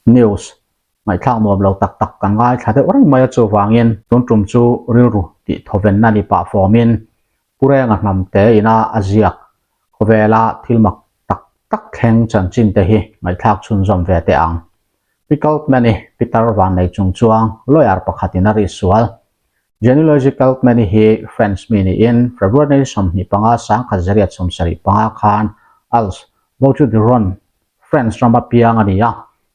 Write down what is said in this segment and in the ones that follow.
News ngaihthlak nuam lo tak tak kan ngaithla deuh reng mai a chuvangin tun tum chu rilru tih thawvenna ni pah fawmin Pu Renga hnam te ina a ziak khawvela thil mak tak tak thleng chanchin te hi ngaihthlak chhunzawm ve teh ang. Pi Kaltman-i Peter Vannei chung chuang lawyer pakhatin a rihsual. Genealogy Kaltman-i hi French mi niin February 25 1975 khan Als Bouches-du-Rhône, France rama piang a ni a,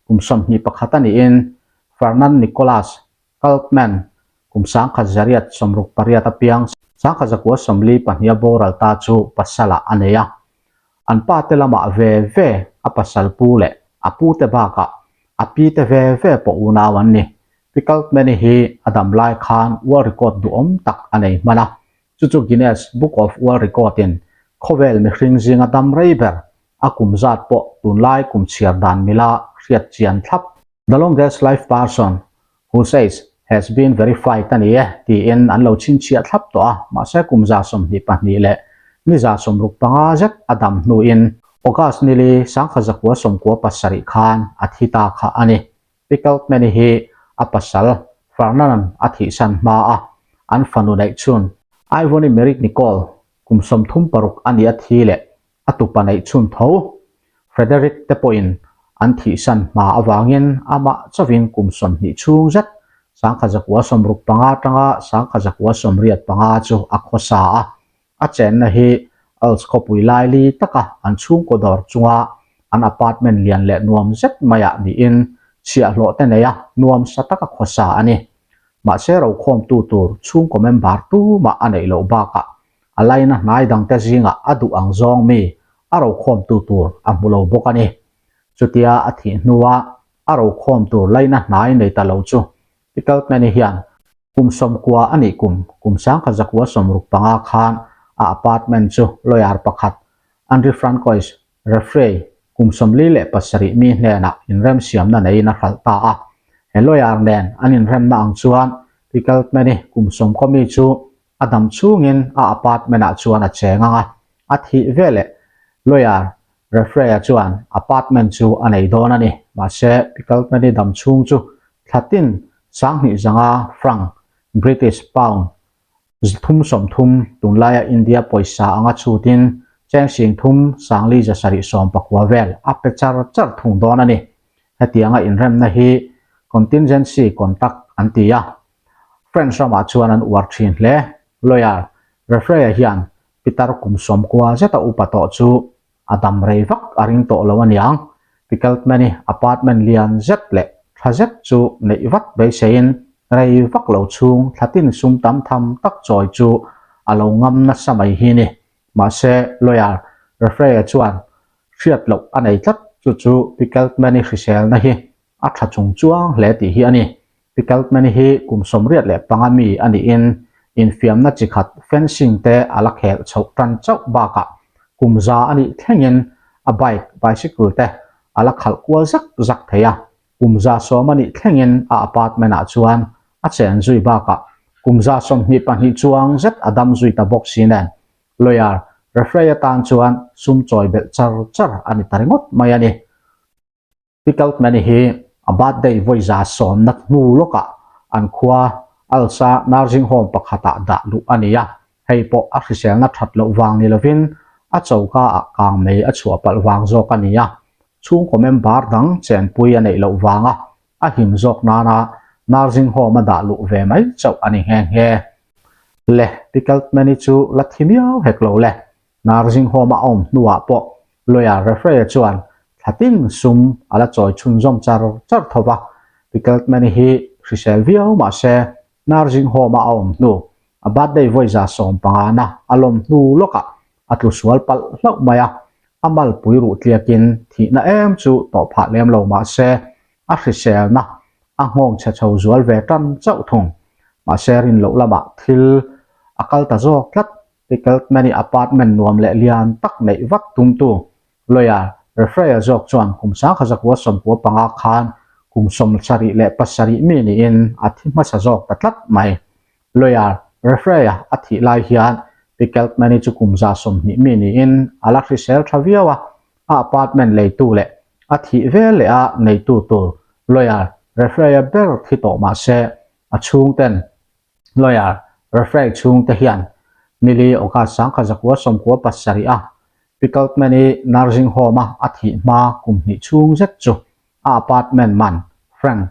kum 21 a niin Fernand Nicolas Kaltman kum 1968 a piang 1942 a boral ta chu pasalah a nei a. An pa te lamah ve ve a pasal pu leh a pu te bakah a pi te ve ve pawh unau an ni. Pi Kaltman-i hi a dam lai khan world record duhawm tak a nei hman a, chu chu Guinness Book of World Record-in khawvel mihring zinga dam rei ber a kum zat pawh tunlai kum chhiar dan mila hriat chian thlap. The longest life person who says has been verified a ni e tiin an lo chhinchhiah thlap tawh a, mahse kum 22 leh ni 65 zet a dam hnuin August nili 1997 khan a thi ta kha a ni. Pi Kaltman-i hi a pasal Fernand-a'n a thihsan hma a, an fanu neih chhun Ivony Merrick Nicole kum 36 a nih a thi leh a tupa neih chhun tho Frederick te pawhin an thihsan hma avangin amah chauhin kum 20 chhung zet 1965 atanga 1985 chu a khawsa a. A chenna hi Als khawpui laili taka an chhungkaw dawr chunga an apartment lian leh nuam zet maiah niin chhiahhlawh te neia nuam sa taka khawsa a ni. Mahse rokhawmtu tur chhungkaw member tumah a neih loh bakah a laina hnai dangte zingah a duh ang zawng mi a rokhawmtu tur a hmu lo bawk a ni. Chutia a thih hnua a rokhawm tur laina hnai nei ta lo chu Pi Kaltman-i hian kum 90 a nih kum kum 1965 khan a apartment chu lawyer pakhat Henri Francois Raffray kum 47 mi hnenah inremsiamna neiin a hralh ta a. He lawyer nen an inremna ang chuan Pi Kaltman-i kum 90 mi chu A dam chhungin a apartment-ah chuan a cheng ang a, a thih veleh lawyer Raffray-a chuan apartment chu a nei dawn a ni. Mahse, Pickleman-i dam chhung chu thlatin 2500 franc, British pound 330, tunlaia India pawisa anga chhutin cheng 30 719 vel a pe char char thung dawn a ni. Hetianga inremna hi contingency contract an ti a, French ramah chuan an uar thin hle. Lawyer Raffray-a hian pitar kum 90 zeta upa tawh chu a dam rei vak a ring tawh lo aniang. Pikeltman-i apartment lian zet leh tha zet chu neih vat beiseiin rei vak lo chhung thlatin sum tam tham tak chawi chu a lo ngam nasa mai hi ni. Mahse, lawyer Raffray-a chuan hriat loh a nei tlat, chu chu Pikeltman-i hriselna hi a tha chung chuang hle tih hi a ni. Pikeltman hi kum 85 mi a niin infiamna chi khat fencing te a la khelh chhoh tan chauh bakah kum 100 a nih thlengin a bike, bicycle, te a la khalh kual zak zak thei a. Kum 110 a nih thlengin a apartment ah chuan a chen zui bakah kum 122 chuang zet a dam zui ta bawk si nen lawyer Raffray atan chuan sum chawi belh char char a ni ta ringawt mai a ni. Pikeltman-i hi a birthday vawi 110 na hnu lawkah an khua Alsa Nursing Home pakhatah dah luh a ni a, hei pawh a hriselna that loh vang ni lovin a choka ah kang mei a chhuah palh vang zawk a ni a, chhungkaw member dang chenpui a neih loh vanga a him zawk nana Nursing Home a dah luh ve mai chauh a ni nghe nghe. Le, Pikeltman-i chu la thi miau hek lo le. Nursing Home a awm hnuah pawh lawyer Raffray-a chuan thlatin sum a la chawi chhunzawm char char tho va, Pikeltman-i hi hrisel viau mah se Nursing Home a a awm hnu a birthday vawi 15 na a lawm hnu lawkah a tlu sual palh hlauh mai a, a malpui ruh tliakin thihna em chu tawh phah lem lo mah se a hriselna a nghawng chhe chho zual ve tan chauh thung. Mahse rin loh lamah thil a kal ta zawk tlat. Pikeltman-i apartment nuam leh lian tak neih vak tumtu lawyer Raffray-a zawk chuan kum 1995 khan kum 77 mi niin a thi hmasa zawk ta tlat mai. Lawyer Raffray-a a thih lai hian Pikeltman-i chu kum 120 mi niin a la hrisel tha viau a, a apartment leitu leh a thih vel leh a neitu tur. Lawyer Raffray-a ber thi tawh mah se, a chhungten Lawyer Raffray chhungte hian nili August 1997 a Pickleman-i nursing home-a a thih hma kum hnih chhung zet chu a apartment man Frank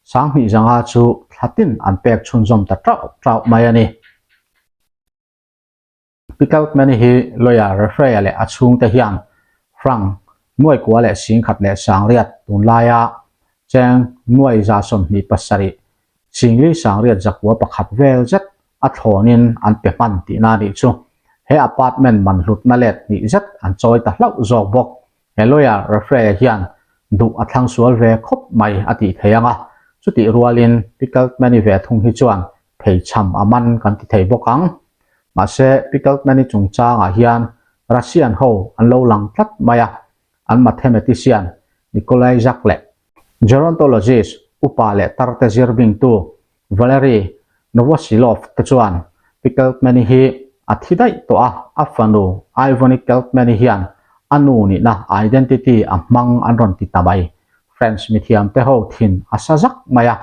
2500 chu thla tin an pek chhunzawm ta tauh tauh mai a ni. Pickleman-i hi lawyer Raffray-a leh a chhungte hian Frank nuai kua leh singkhat leh sangriat tunlaia cheng nuai 27 singli sangriat zakua pakhat vel zet a thlawnin an pe hman tihna a nih chu. He apartment man hlutna let hnih zet an chawi ta hlauh zawk bawk. He lawyer Raffray-a hian duh a thlang sual ve khawp mai a tih thei ang a, chutih rualin Pickleman-i ve thung hi chuan pheichham a man kan ti thei bawk ang. Mahse, Pickleman-i chungchangah hian Russian ho an lo lang tlat mai a, an mathematician Nikolai Zak leh Gerontologist upa leh tarte zir bingtu Valery Novosilov te chuan Pi Keltman-i hi a thi daih tawh a, a fanu Ivony Keltman-i hian a nu nihna identity a hmang an rawn ti ta mai. French mithiamte ho thin a sa zak mai a,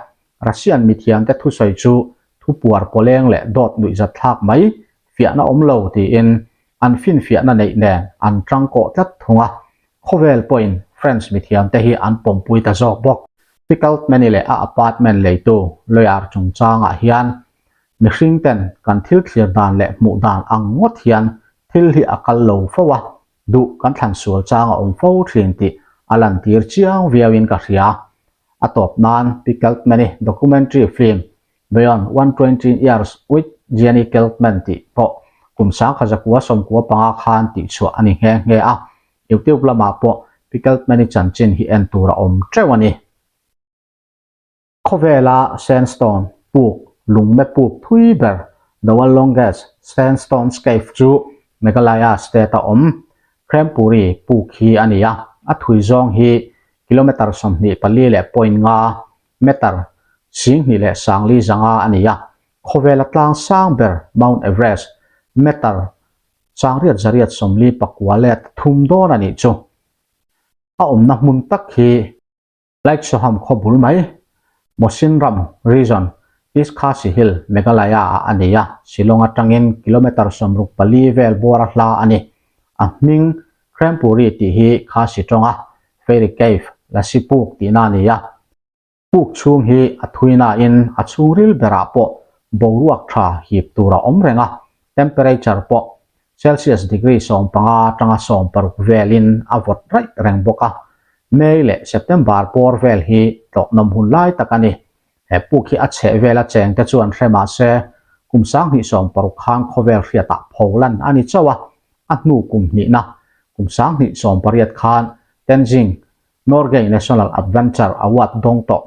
Russian mithiamte thusawi chu thupuar pawleng leh dawt nuihzat thlak mai fiahna awm lo tiin an finfiahna neih nen an tangkawh tlat thung a, khawvel pawhin French mithiamte hi an pawmpui ta zawk bawk. Pickleman-i leh a apartment leitu lawyer chungchangah hian mihring ten kan thil thlir dan leh hmuh dan ang ngawt hian thil hi a kal lo fo a, duh kan thlan sual chang a awm fo thin tih a lantir chiang viauin ka hria. A tawp nan Pickleman-i documentary film Beyond 120 Years with Jenny Keltman tih pawh kum 1995 khan tihchhuah a ni nghe nghe a, YouTube lamah pawh Pi Keltman-i chanchin hi en tur a awm teuh a ni. Khawvela sandstone puk lungme puk thui ber The World Longest Sandstone Cave chu Meghalaya state-a awm Krempuri puk hi a ni a, a thui zawng hi kilometre 24 leh point nga Meter 20 leh sangli zanga a ni a, khawvela tlang sang ber Mount Everest meter 849 let thum dawn a nih chu. A awmna hmun tak hi Laitsoham khaw bul mai, Mawsinram region, East Khasi Hill, Meghalaya-ah a ni a, Shillong atangin kilometre 64 vel bawr a hla a ni. A hming Krempuri tih hi Khasi tawnga Fairy Cave, Lasi Puk tihna a ni a. Puk chhung hi a thuinain a chhungril berah pawh boruak tha hip tur a awm reng a, temperature pawh Celsius degree 15 atanga 16 velin a vawt raih reng bawk a. May leh September bawr vel hi tlawhnawm hun lai tak a ni. He puk hi a chheh vela chengte chuan hre mah se, kum 2016 khan khawvel hriatah pholan a ni chauh a, a hnu kum hnihna kum 2018 khan Tenzing Norgay National Adventure Award dawng tawh.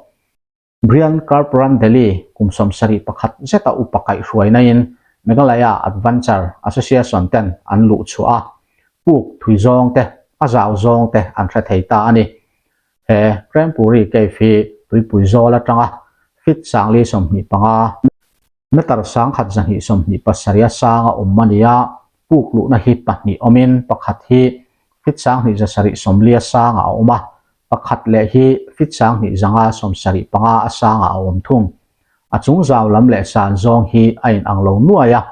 Brian Carprandelli kum 71 zeta upa kaihhruainain Meghalaya Adventure Association ten an luh chhuah a, puk thui zawng te, a zau zawng te an hre thei ta a ni. He Krempuri Cave hi tuipui zawl atanga feet 425, meter 1227 a sang a awm a ni a, puk luhna hi pahnih awmin pakhat hi feet 2740 a sangah a awm a, pakhat leh hi feet 2575 a sangah a awm thung. A chung zau lam leh san zawng hi a inang lo nuai a,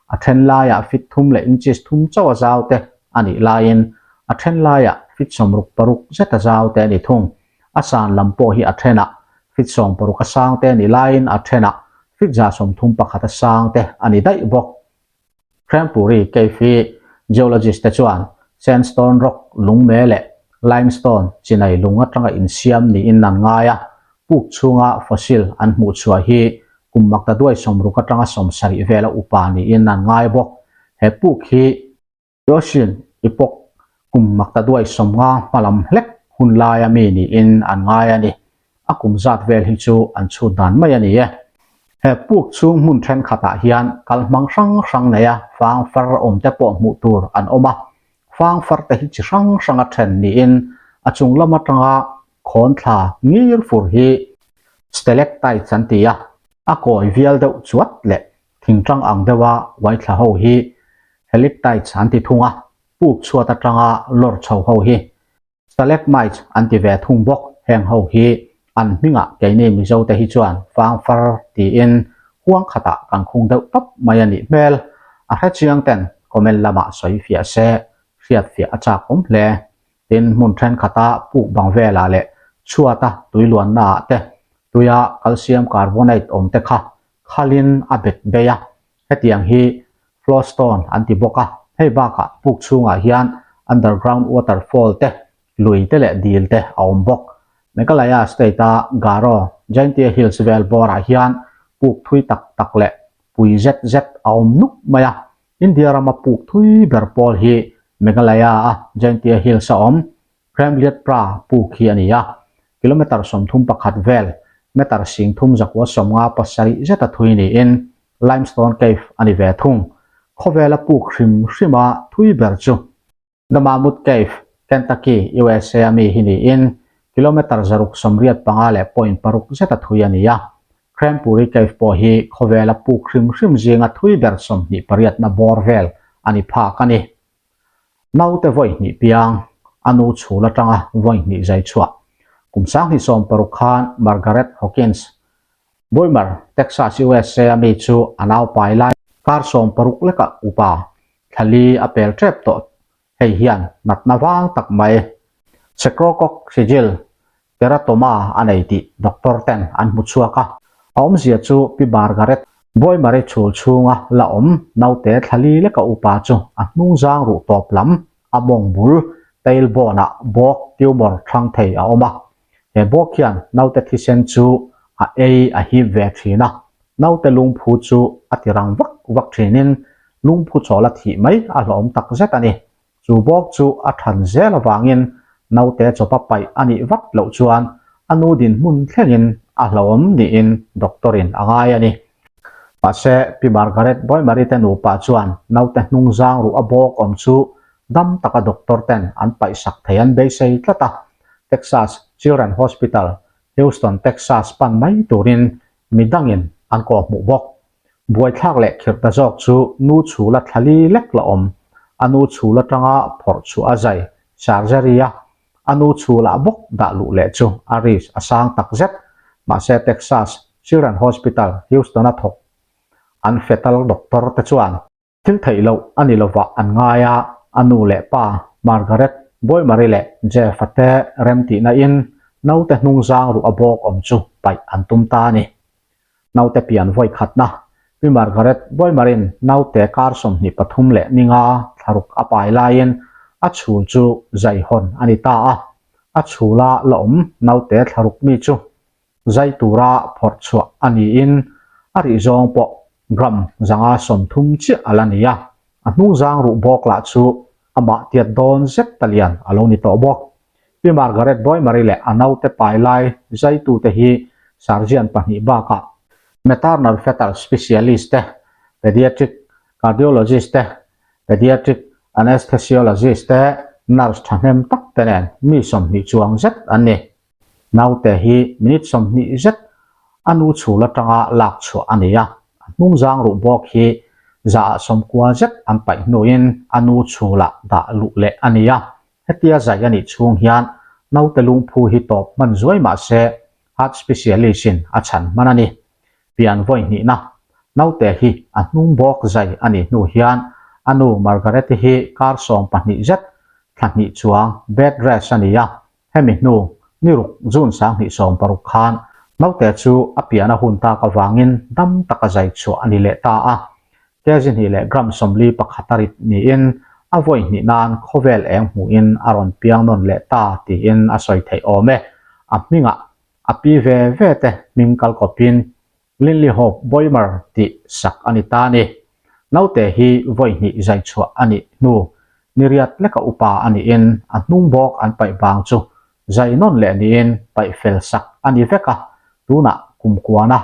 a then laiah feet thum leh inches thum chauh a zau te a nih laiin a then laiah feet 66 zet a zau te a ni thung. A san lam pawh hi a thenah feet 60 a sang te a nih laiin a thenah feet 131 a sang te a ni daih bawk. Krempuri Cave hi geologist te chuan sandstone rock lungme leh limestone chinai lung atanga insiam niin an ngai a, puk chhunga fossil an hmuh chhuah hi kum maktaduai 60 atanga 70 vela upa niin an ngai bawk. He puk hi. Eocene epoch kum maktaduai 50 hmalam hlek hun laia mi niin an ngai a ni. A kum zat vel hi chu an chhut dan mai a ni e. He puk chhung hmun thenkhatah hian kal hmang hrang hrang neia fang far awm te pawh hmuh tur an awm a. Fang far te hi chi hrang hranga then niin a chung lam atanga khawn thla ngir fur hi stalactites an ti a, a kawi vial deuh chuat leh Thingtang ang deuha uaithla ho hi helictites an ti thung a, puk chhuat atanga lawr chho ho hi stalagmites an ti ve thung bawk. Heng ho hi An hmingah keini Mizote hi chuan fangfar tiin huang khatah kan khung deuh tawp mai a nih hmel. A hrechiang ten comment lamah sawi fiah se, hriat fiah a chak awm hle. Tin, hmun thenkhatah puk bang velah leh chhuata tui luannaah te tuia calcium carbonate awm te kha khalin a bet bei a, hetiang hi flowstone an ti bawk a, hei bakah puk chhungah hian underground waterfall te, lui te leh dil te a awm bawk. Meghalaya state-a Garo, Jaintia Hills vel bawrah hian puk thui tak tak leh pui zet zet a awm nuk mai a, India rama puk thui ber pawl hi Meghalaya-a Jaintia Hills-a awm Kremliat Pra puk hi a ni a, kilometre 31 vel, meter 3370 zeta thui niin Limestone Cave a ni ve thung. Khawvela puk hrim hrima thui ber chu The Mammoth Cave, Kentucky, USA a mi hi niin kilometre 685.6 zeta thui a ni a. Krempuri Cave pawh hi khawvela puk hrim hrim zinga thui ber 28na bawr vel a ni phak a ni. Naute vawi hnih piang, a nu chhul atanga vawi hnih zai chhuah. Kum 2016 khan Margaret Hawkins, Boimer, Texas, USA a mi chu a naupai lai kar 16 lekah upa thla li a pel tep tawh. Hei hian natna vang tak mai Sacrococcygeal Teratoma a nei tih doctor ten an hmu chhuak a. A awmzia chu Pi Margaret Boimari chhul chhunga la awm naute thla li leka upa chu a hnungzang ruh tawp lam a mawng bul tailbone ah bawk tumor thang thei a awm a. He bawk hian naute thisen chu a ei a hip ve thin a, naute lungphu chu a ti rang vak vak thinin lungphu chawl a thih mai a hlawm tak zet a ni. Chu bawk chu a than zel avangin naute chawpa paih a nih vat loh chuan a nu dinhmun thlengin a hlauhawm niin doctor in a ngai a ni. Mahse, Pi Margaret Boimari te nupa chuan naute hnung zang ruh a bawk awm chu dam taka doctor ten an paihsak thei an beisei tlat a, Texas Children Hospital, Houston, Texas pan mai turin midangin an kawhhmuh bawk. Buaithlak leh khirh ta zawk chu nu chhula thla li lek la awm, a nu chhul atanga phawrh chhuah a zai, surgery a a nu chhulah bawk dah luh leh chu a risk a sang tak zet. Mahse Texas Children Hospital, Houston-a thawk an fetal doctor te chuan, Thil theih loh a ni lovah an ngai a, a nu leh pa Margaret, Boimari leh Jeff-a te remtihna in naute hnungzang ruh a bawk awm chu paih an tum ta a ni. Naute pian vawi khatna, Pi Margaret Boimarin naute kar 23 leh ninga thlaruk a pai laiin a chhul chu zaihawn a ni ta a, a chhula la awm naute thlaruk mi chu Zai tura phawrh chhuah a niin a rih zawng pawh gram 130 chiah a la ni a, a hnungzang ruh bawk lah chu amah tiat dawn zet ta lian a lo ni tawh bawk. Pi Margaret Boimari leh a naute pai lai zaitute hi surgeon pahnih bakah maternal fetal specialist te, pediatric cardiologist te, pediatric anesthesiologist te, nurse thahnem tak te nen mi 20 chuang zet an ni. Naute hi minute 20 zet a nu chhul atanga lak chhuah a ni a, a hnungzang ruh bawk hi 90% zet an paih hnuin a nu chhulah dah luh leh a ni a. Hetia zai a nih chhung hian naute lungphu hi tawp hman zuai mah se heart specialist in a chhan hman a ni. Pian vawi hnihna naute hi a hnung bawk zai a nih hnu hian a nu Margaret-i hi kar 12 zet thla hnih chuang bed rest a ni a, Hemi hnu, ni ruk June 2016 khan naute chu a pian a hun tak avangin dam taka zai chhuah a ni leh ta a. Kg hnih leh gram 41 a rit niin a vawi hnih nan khawvel eng hmuhin a rawn piang nawn leh ta tiin a sawi theih awm e. A hmingah a pi ve ve te hming kal kawpin Linley Hope Boimer tih sak a ni ta a ni. Naute hi vawi hnih zai chhuah a nih hnu ni riat leka upa a niin a hnung bawk an paih vang chu zai nawn leh niin paih fel sak a ni vek a, tunah kum kuana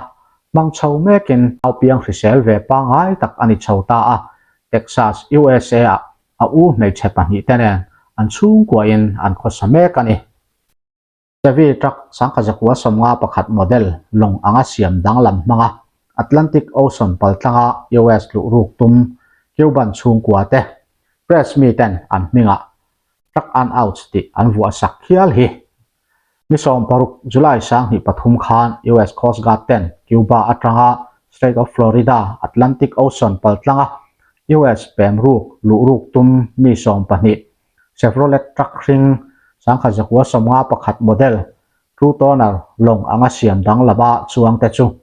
hmang chho mekin naupiang hrisel ve pangngai tak a ni chho ta a, Texas, USA ah a u hmeichhe pahnih te nen an chhungkuain an khawsa mek a ni. Chevy truck 1951 model lawng anga siam danglam hmanga Atlantic Ocean paltlanga US luh ruk tum Cuban chhungkua te press mi ten an hmingah Truck and Outs tih an vuah sak hial hi. Ni 16 July 2003 khan US Coast Guard ten Cuba atanga Strait of Florida, Atlantic Ocean paltlanga US pem ruk luh ruk tum mi 12 Chevrolet truck hring 1951 model two tonner lawng anga siam danglama chuang te chu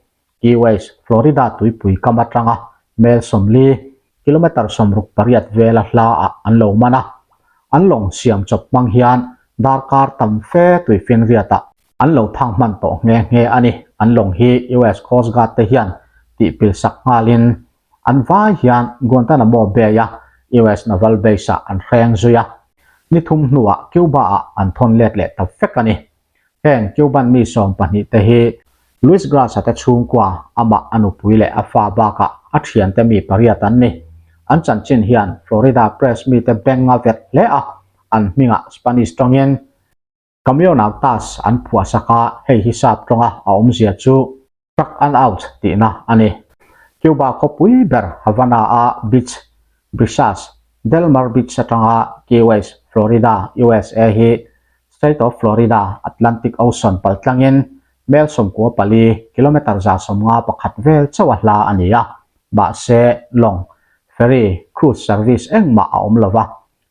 Key West, Florida tuipui kam atanga mel 40, kilometre 68 vela hla ah an lo man a. An lawng siam chawp hmang hian darkar tam fe tuifinriat ah an lo thang hman tawh nghe nghe a ni. An lawng hi US Coast Guard te hian tihpil sak nghalin an vai hian Guantanamo Bay a US Naval Base ah an hreng zui a. Ni thum hnuah Cuba ah an thawn let leh ta vek a ni. Heng Cuban mi 12 te hi Luis Grasa te chhungkua, amah a nupui leh a fa bakah a thiante mi pariat an ni. An chanchin hian Florida Press mite beng a vet hle a, an hmingah Spanish tawngin Camionautas an phuah sak a, hei hi sap tawnga a awmzia chu Truck and Out tihna a ni. Cuba khawpui ber Havana-a beach Brisas Del Mar Beach atanga Key West, Florida, USA hi State of Florida, Atlantic Ocean paltlangin mel 94, kilometre 151 vel chauh a hla a ni a. Mahse, lawng, ferry, cruise service engmah a awm lova,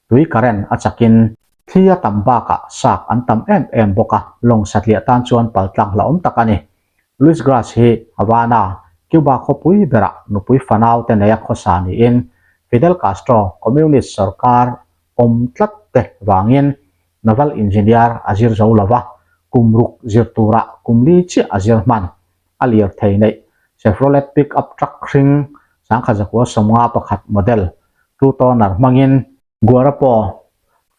tui current a chakin thli a tam bakah sak an tam em em bawk a, lawng satliah tan chuan paltlang hlauhawm tak a ni. Luis Gras hi Havana, Cuba khawpui berah nupui fanau te neia khawsa niin Fidel Castro communist sorkar awm tlat te vangin naval engineer a zir zo lova, kum ruk zir turah kum li chiah a zir hman. A lir thei neih Chevrolet pick-up truck hring 1951 model two tonner hmangin Guarapo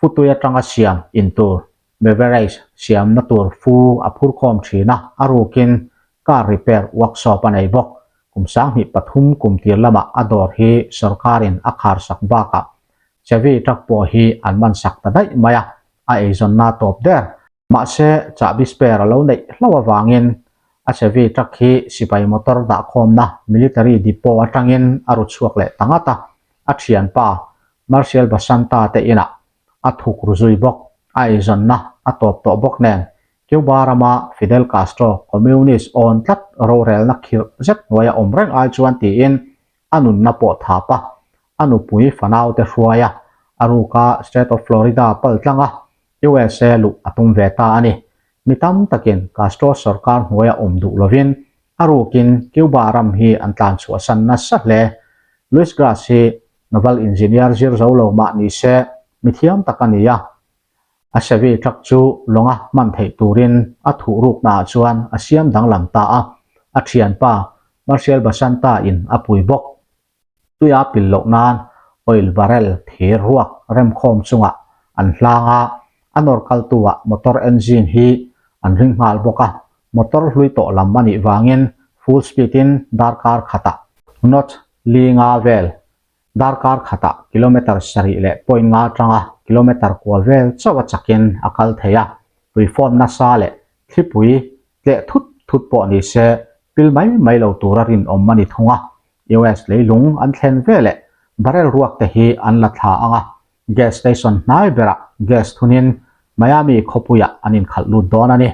futui atanga siam in tur Beverage siamna tur fu a phur khawm thin a, a rukin car repair workshop a nei bawk. Kum 2003 kum tir lamah a dawr hi sorkarin a khar sak bakah Chevy truck pawh hi an man sak ta daih mai a, a eizawnna tawp der. Mahse, chahbi spare a lo neih hlauh avangin a Chevy truck hi sipai motor dahkhawmna military depot atangin a ru chhuak leh ta ngat a, a thianpa Marcial Basanta te inah a thuk ru zui bawk. A eizawnna a tawp tawh bawk nen, Cuba rama Fidel Castro communist awn tlat rorelna khirh zet hnuaia awm reng ai chuan tiin a nunna pawh thap a, a nupui fanaute hruai a, a ruka State of Florida pal tlang a, USA luh a tum ve ta a ni. Mi tam takin Castro sorkar hnuaia awm duh lovin a rukin Cuba ram hi an tlan chhuahsan nasa hle. Luis Gras hi Naval engineer zir zo lo mah ni se, mi thiam tak a ni a. A Chevy truck chu lawnga hman theih turin a thuh ruknaah chuan a siam danglam ta a, a thianpa Marcial Basanta in a pui bawk. Tuia pil loh nan oil barrel thir ruak remkhawm chungah an hlang a, a nawr kaltu-ah motor engine hi an ring nghal bawk a, motor hlui tawh lam a nih vangin full speed in darkar khatah knot li nga vel darkar khatah kilometre sarih leh point nga atanga kilometre kua vel chauh a chakin a kal thei a, tuifawn nasa leh thlipui tleh thut thut pawh ni se pil mai mai lo tura rinawm a ni thung a, US leilung an thlen veleh barrel ruak te hi an la thla ang a, gas station hnai berah gas thunin Miami khawpuiah an inkhalh lut dawn a ni.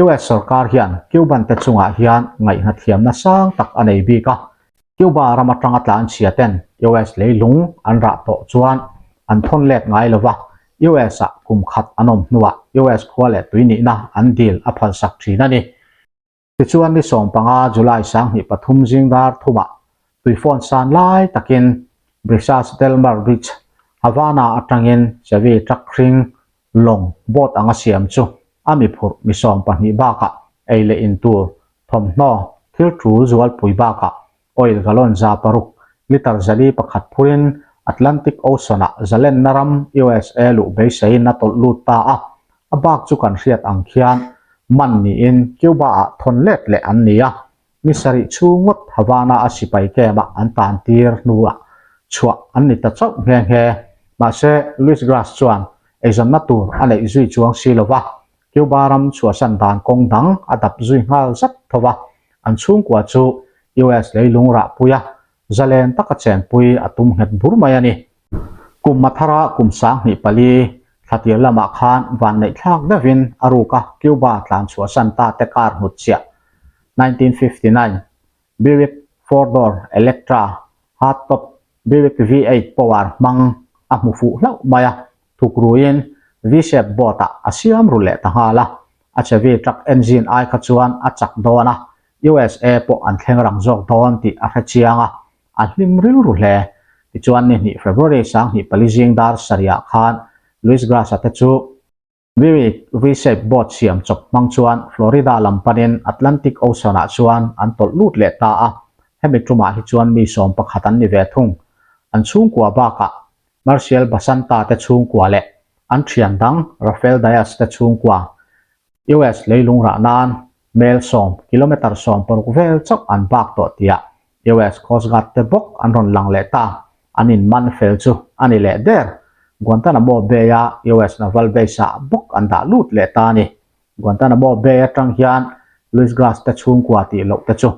US sorkar hian Cuban te chungah hian ngaihna thiamna sang tak a nei bik a, Cuba ram atanga tlanchhia ten US leilung an rah tawh chuan an thawn let ngai lova, US ah kum khat an awm hnuah US khua leh tui nihna an dil a phalsak thin a ni. Tichuan ni 15 July 2003 zing dar thumah tuifawn san lai takin Brisas del Mar Beach, Havana atangin Chevy truck hring lawng boat anga siam chu a mi phurh mi 12 bakah ei leh in tur thawmhnaw thil tul zualpui bakah oil gallon 600, litre 401 phurin Atlantic Ocean-ah zalenna ram USA luh beiseiin a tawlh lut ta a, a bak chu kan hriat ang khian man niin Cuba-ah thawn let leh an ni a, ni sarih chhung ngawt Havana a sipai camp-ah an tan tir hnuah chhuah an ni ta chauh nghe nghe. Mahse, Luis Gras chuan eizawnna tur a neih zui chuang si lova, Cuba ram chhuahsan dan kawng dang a dap zui nghal zat tho a, an chhungkua chu US leilung rahpui a, zalen taka chenpui a tum nghet bur mai a ni. Kum a thara kum 2004. Thlatir lamah khan vanneihthlak deuhin a ruka Cuba tlan chhuahsan ta te car hnutchhiah 1959 Buick four-door Electra hardtop Buick V8 power hmang a hmu fuh hlauh mai a, thukruiin V-shape boat-ah a siam ru leh ta nghal a. A Chevy truck engine ai kha chuan a chak dawn a, USA pawh an thleng rang zawk dawn tih a hre chiang a, a hlim rilru hle. Tichuan ni hnih February 2004 zing dar sarihah khan Louis Grass-a te chu Buick V-shape boat siam chawp hmang chuan Florida lam panin Atlantic Ocean-ah chuan an tawlh lut leh ta a, hemi tumah hi chuan mi 11 an ni ve thung. An chhungkua bakah Marcial Basanta te chhungkua leh an thian dang Rafael Diaz te chhungkua US leilung rah nan mel sawm, kilometre 60 vel chauh an bak tawh tiah US Coast Guard te bawk an rawn lang leh ta. An in man fel chu a ni leh der. Guantanamo Bay-a US Naval Base-ah bawk an dah lut leh ta a ni. Guantanamo Bay atang hian Luis Grass te chhungkua tih loh te chu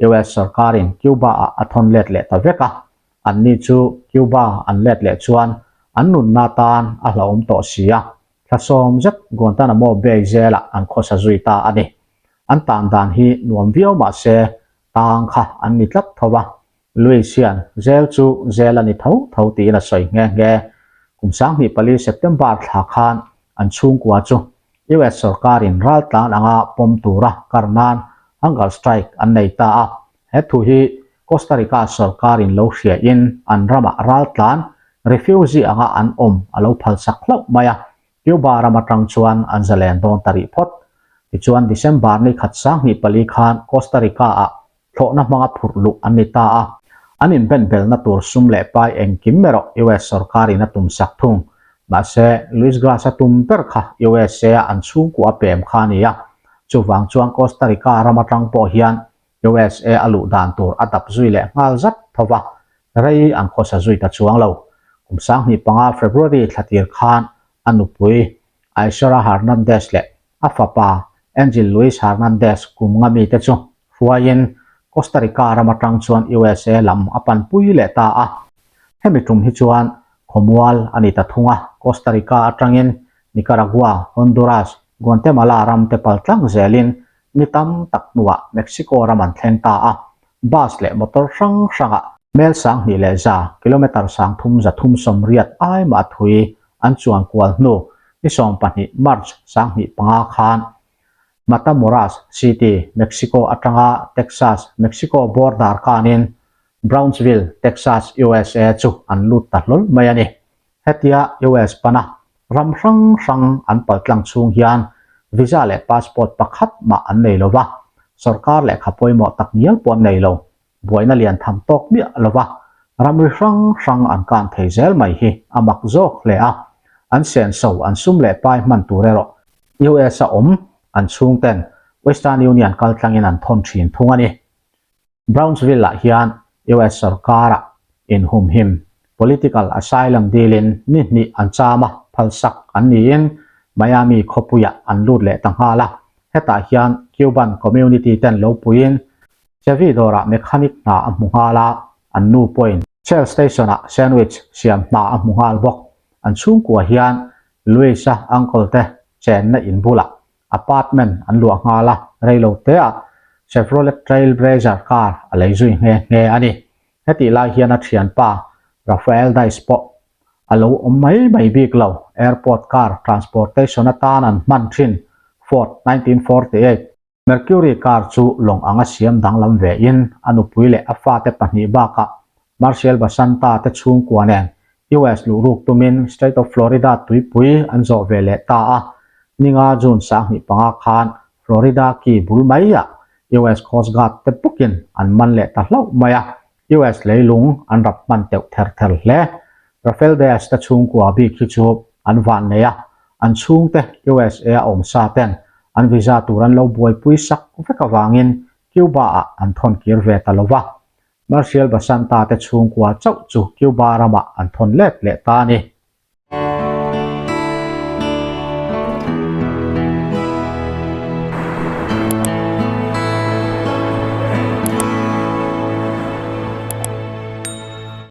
US sorkarin Cuba-ah a thawn let leh ta vek a. Anni chu Cuba an let leh chuan an nunna tan a hlauhawm tawh si a. Thla sawm zet Guantanamo Bay zelah an khawsa zui ta a ni. An tan dan hi nuam viau mah se tang kha an ni tlat tho va, Louis hian zel chu zel a ni tho tho tiin a sawi nghe nghe. Kum 2004 September thla khan an chhungkua chu US sorkarin raltlan anga pawm tura kar nan hunger strike an nei ta a, he thu hi Costa Rica sorkarin lo hriain an ramah raltlan refugee anga an awm a lo phalsak hlauh mai a, Cuba ram atang chuan an zalen dawn ta rih phawt. Tichuan December ni khat 2004 khan Costa Rica-ah thlawhna hmanga phurh luh an ni ta a, an inbenbelna tur sum leh pai engkim erawh US sorkarin a tumsak thung. Mahse, Luis Grass-a tum ber kha USA-a an chhungkua a pem kha a ni a, chuvang chuan Costa Rica ram atang pawh hian USA a luh dan tur a dap zui leh nghal zat tho va, rei an khawsa zui ta chuang lo. Kum 2005 February thla tir khan a nupui Aishara Hernandez leh a fapa Angel Luis Hernandez kum nga mite chu hruaiin Costa Rica ram atang chuan USA lam a panpui leh ta a. Hemi tum hi chuan khawmual a ni ta thung a, Costa Rica atangin Nicaragua, Honduras, Guatemala ram te paltlang zelin Ni tam tak hnuah Mexico ram an thleng ta a, bus leh motor hrang hrangah mel 2100, kilometre 3380 ai mah thui an chuan kual hnu ni 12 March 2005 khan Matamoras City, Mexico atanga Texas, Mexico border kanin Brownsville, Texas, USA chu an lut ta hlawl mai a ni. Hetia US pana ram hrang hrang an paltlang chhung hian visa leh passport pakhat mah an nei lo va, sorkar lehkha pawimawh tak ngial pawh an nei lo. Buaina lian tham tawk miah lo va, ramri hrang hrang an kan thei zel mai hi a mak zawk hle a. An senso an sum leh pai hman tur erawh US a awm an chhungten Western Union kaltlangin an thawn thin thung a ni. Brownsville-ah hian US sorkara inhumhim, political asylum dilin ni hnih an cham a, phalsak an niin Miami khawpuiah an lut leh ta nghal a. Hetah hian Cuban community ten lo puiin Chevy dawrah mechanic hna a hmu nghal a, an nu pawhin Shell station-ah sandwich siam hna a hmu nghal bawk. An chhungkua hian Luis-a uncle te chenna in bulah Apartment an luah nghal a, reilo teah Chevrolet Trailblazer car a lei zui nghe nghe a ni. Hetih lai hian a thianpa Rafael Dice pawh a lo awm mai mai bik lo, airport car transportation atan an hman thin Ford 1948 Mercury car chu lawng anga siam danglam ve in a nupui leh a fate pahnih bakah Marcial Basanta te chhungkua nen US luh ruk tumin State of Florida tuipui an zawh ve leh ta a, ninga June 2005 khan Florida Key bul maiah US Coast Guard te bawkin an man leh ta hlauh mai a, US leilung an rap hman teuh ther ther hle. Rafael Diaz te chhungkua bik hi chu an vannei a, an chhungte USA a awm sa ten an visa tur an lo buaipui sak vek avangin Cuba-ah an thawn kir ve ta lo va. Marcial Basanta te chhungkua chauh chu Cuba ramah an thawn let leh ta a ni.